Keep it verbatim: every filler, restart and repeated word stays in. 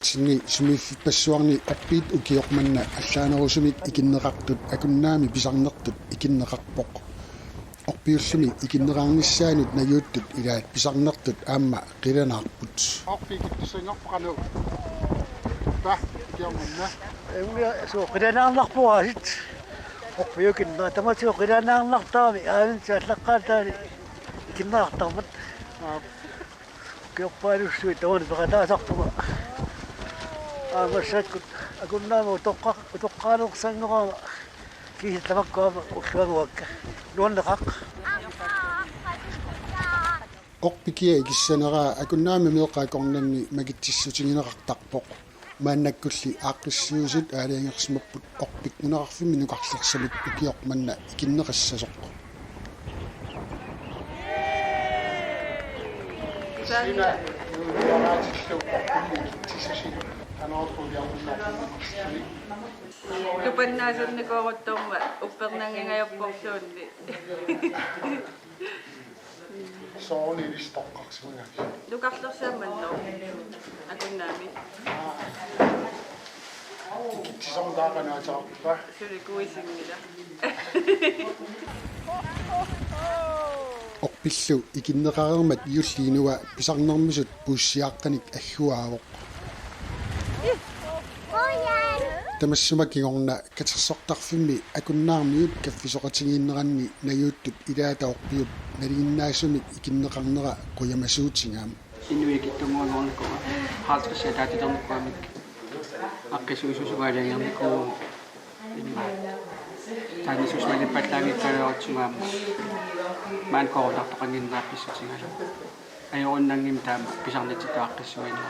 Sinni sumiiffippassuarni Orpiit ukioq manna allaanerusumik ikinneqartut Akunnaami pisarnertut ikinneqarpoq. Orpiullumi ikinneqarnissaanut najuuttut ilaat pisarnertut aamma qilanaarput. Orpiit ikittussanngorpoq qanoq? Taa, ukioq manna. Emia suu qilanaarnarpoq aasiit. Orpiit ikinneq tamatuma qilanaarnartarami aasiit allaqqaataani ikinneqartarmat. Aa. Ukiorpaalussuit tamanna peqataasarpunga. Aamma massakkut Akunnaami utoqqa-, utoqqaalersanngorama kiisalu tamakku aamma ulluanguakka. Nuanneqaaq. Orpiit kia ikissaneraa Akunnaami meeqqat akornanni makitsissutigineqartarpoq. Maannakkulli aaqqissuisut aalajangersimapput Orpiit nunaqarfimmi nukarlersamik ukioq manna ikinneqassasoq. Sina nuunuaraatillu Orpiit ikitsissasi qanoq uliarnerlaarnermik. Tupannaasannikooruttormat uppernanngingajapporluunniit. Soorunami ilissi toqqarsimagaavit? Nukarlersaammanno. Akunnaami. Aa. Ikitsisarnut taava qanoq ateqarpa? Suli kuisinngilaq. Orpiillu ikinneqareermat juulli inua pisarnermisut puussiaaqqanik agguaavoq. Tamassuma kingorna katersortarfimmi Akunnaarmiut kaffisoqatigiinneranni najuuttut ilaata Orpiup nalinginnaasumik ikinneqarnera qujamasuutigaa. Inuit ikittunnguunngornikuugamik, halvtreds ataatiternikuugamik, aaqqissuisuusugut aalajangereernikuugamik. Immaqa taanna suusimalippallaanngikkaluarutsigit aamma maani koorunartoqannginnera pissutigalugu. Ajorunnanngimmat taama pisarnitsitut aaqqissuineq.